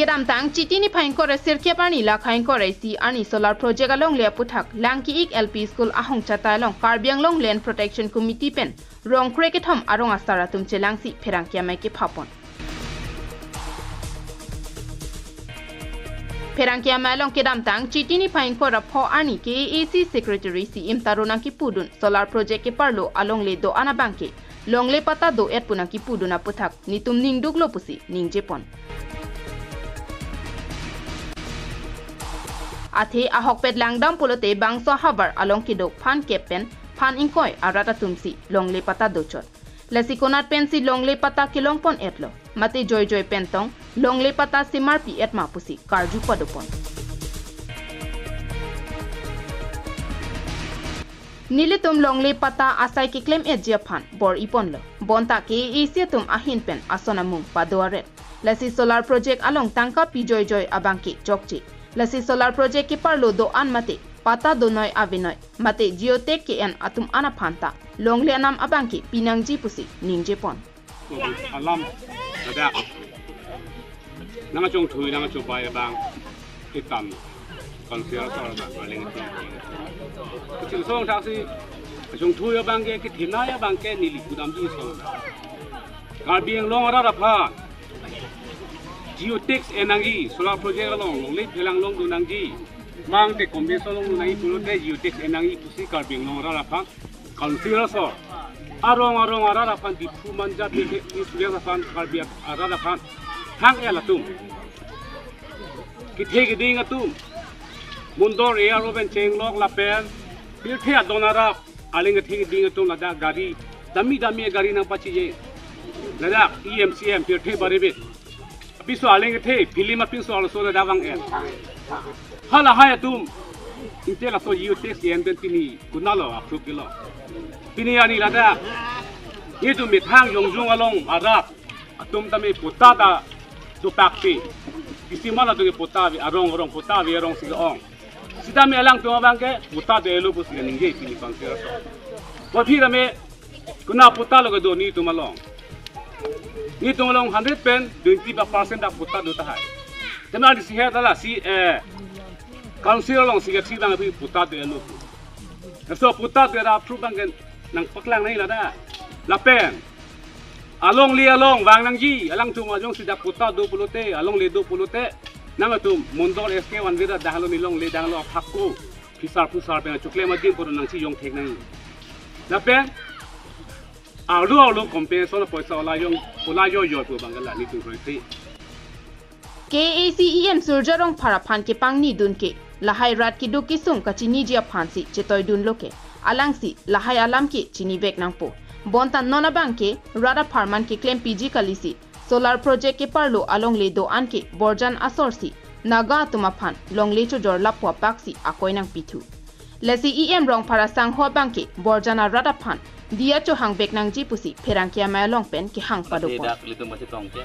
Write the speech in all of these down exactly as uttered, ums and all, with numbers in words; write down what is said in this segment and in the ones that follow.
Kedamtang Chiti niphai ingkoi ra sirkep arni lakha ingkoi ra isi arni solar project alongle aputhak Langki-ik L P School ahong chatai along Karbi Anglong Land Protection Committee pen rongkre kethom arong asar atum chelangsi pherangke amei kephapon. Pherangke amei along kedamtang Chiti niphai ingkoi ra pho arni K A A C Secretary C M Tarun nangkepudun solar project keparlo alongle do-an abangke longle patta do-et pu nangkepudun aputhak netum ningduklo pusi ningjepon. Athe ahokpet langdam pulote bangso ahavar along kedo phan kep pen phan ingkoi arat atumsi longle patta dochot. Lasi konat pensi longle patta kelongpon-etlo, mate joijoi pen tong longle patta semarpi-et ma pusi karju padopon. Nelitum longle patta asai keklem-etji aphan bor-iponlo. Bonta K A A C atum ahin pen ason amung pado aret. Lasi solar project along tangka pi joijoi abangke chokche. Lasi solar project keparlo do-an mate patta donoi avenoi mate geotag ke-en atum an aphan ta longle anam abangke pinangji pusi ningjepon. Alam, ladak. Nangkachongthui, nangkachobei abang itam. Council asor abang, aling itam. Kachinghon thaksi, kachongthui abangke, kethenei abangke, neli kudamji asor. Karbi Anglong arat aphan geotag en nangji, solar project along longle phelang longdun nangji. Mangte compensation longdun nangji pulote geotag en nangji pusi Karbi Anglong arat aphan Council asor, arong arong arat aphan, Diphu Manja, Diphu student aphan, Karbi arat aphan, hang-el atum, kethe keding atum, Mondol area pen chenglok lapen pirthe adon arap, aling kethe keding atum ladak gari, dami dami gari nangpachije. Ladak E M C M pirthe baribit. Apiso aling kethe, film apiso arloso ladak vang-et. Halahai atum, inte laso geotag en pen pini konatlo approve kelo. Pini arni ladak, itum methang jongjung along arat atum tame patta ta dopakpe. Isi mana atum ke patta ave, arong arong patta ave, arongsi ke-ong. Sitame alangtum abangke patta do-etlo pusi ningje pini Council asor. Aphi tame konat patta lo kedo netum along? Netum along hundred pen twenty percent dak patta do tahai. Tame arnisi het ta lasi, eh, Council alongsi kethe abang aphi patta do-etlo pu. Laso patta do-et approve abangke nangpaklang nangji ladak. Lapen alongle along vang nangji, alangtum ajongsi dak patta do pulote, alongle do pulote, nangtum Mondol S K one vira dahlo, nelongle dahlo aphakko phisar phusar pen choklem adim poro nangchijong thek nangji. Lapen arlo arlo compensation apoisa ola jong, ola joijoi pu abangke la netum kroikre. K A A C E M Surjya Rongphar aphan kepangnidun ke lahai rat keduk kesung kachiniji aphansi chetoidunlo ke, alangsi lahai alam ke chinivek nangpo. Bonta non abangke rat apharman keklempiji kalisi solar project keparlo alongle do-an ke Borjan asorsi Naga atum aphan longle chojor lappo apaksi akoi nangpithu. Lasi E M Rongphar asangho abangke Borjan arat aphan diya chohangvek nangji pusi pherangke amei along pen kehang padopon. Dak ilitum pachetong ke,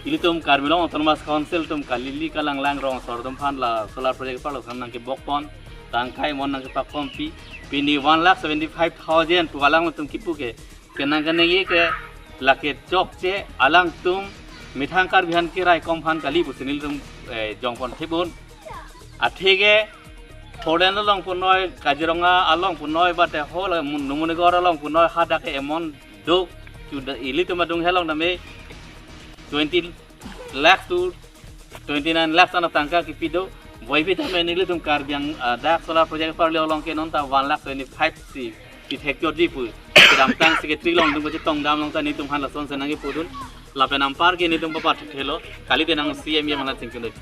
ilitum Karbi Anglong Autonomous Council atum kali-li kalanglang rong asor atum aphan la solar project parlo sang nangkebokpon, tangka emon nangkepakponpi, pini one lakh seventy five thousand pu alangtum kipu ke, kenang kenangji ke lake chokche, alangtum methang Karbi aphan keraikom aphan kali pusi nelitum, eh, jongpon thibun. Atheke Tholen along punoi, Kaziranga along punoi, bate hol Numonigor along punoi, hadak ke emon do, chuda ilitum adung helong tame twenty lakhs to twenty nine lakhs ana tangka kipi do. Boipi tame nelitum Karbi Ang-, ah, dak solar project parlo along ke non ta one lakh twenty five si pithek chotji pu kedamtang Secretary along dung kachetongdam along ta netum aphan lasonsi nangkepudun. Lapen anpar ke netum papat thelo, kalite nang C M E mana chingkun.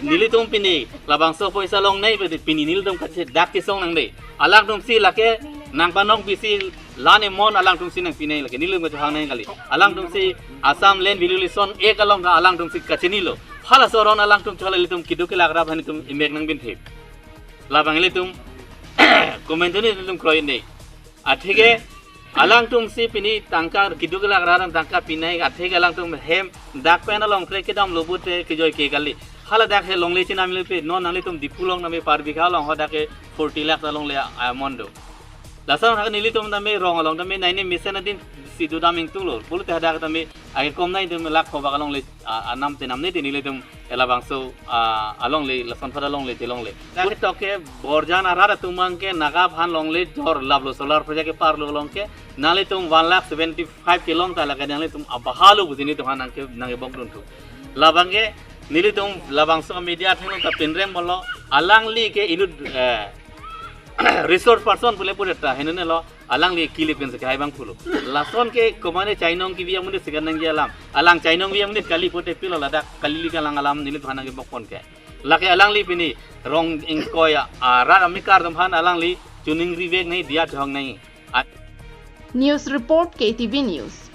Nelitum pini labangso poisa longnei pe pini nelitum kache dak kesong nangde. Alangtumsi lake nangpanong pisi lan emon alangtumsi nangpinei lake nelitum kachohang nang kali. Alangtumsi Assam Land Valuation Act along ka alangtumsi kachinilo. Halaso aron alangtum chola ilitum keduk kelak ra aphan itum imek nangbinthe. Labang ilitum komentuni ilitum kroinei. Atheke alangtumsi pini tangka keduk kelak ra aphan tangka pinei, atheke alangtum hem dak pen along kre kedamlo pute kejoi ke kali. Hala dak he longle chinamlo pe non nanglitum Diphu along tame per bigha along hadak ke forty lakhs alongle amount do. Lason hak nelitum tame rong along tame naine mesen adin Si dodam ingtung lo. Pulote hadak tame ake kom nai tum lakh kho bak alongle, ah, anam tenam ne te nelitum labangso, ah, alongle, lason pada alongle te longle. Dak toke borjan arat atum abangke Naga aphan longle jor laplo, solar project kepar lo along ke nanglitum one lakh seventy five kelong ta lake nanglitum abahalo pusi nelitum aphan nangke, nangkebok dunthu. Labangke nelitum labangso media athengno ta pinrem bolo, alangli ke inut, eh, resource person pule pule ta henene lo, alangli kilip pen se hai abang pulo. Lason ke komane chainong kebi amonit sekan nangji alam. Alang chainong kebi amonit kali pote pilo ladak kali li kalang alam nelitum aphan nangkebok pon ke. Lake alangli pini rong ingkoi a, a, rat amikar atum aphan alangli chuning rivek nai dia thong nai. A- News report K T V News.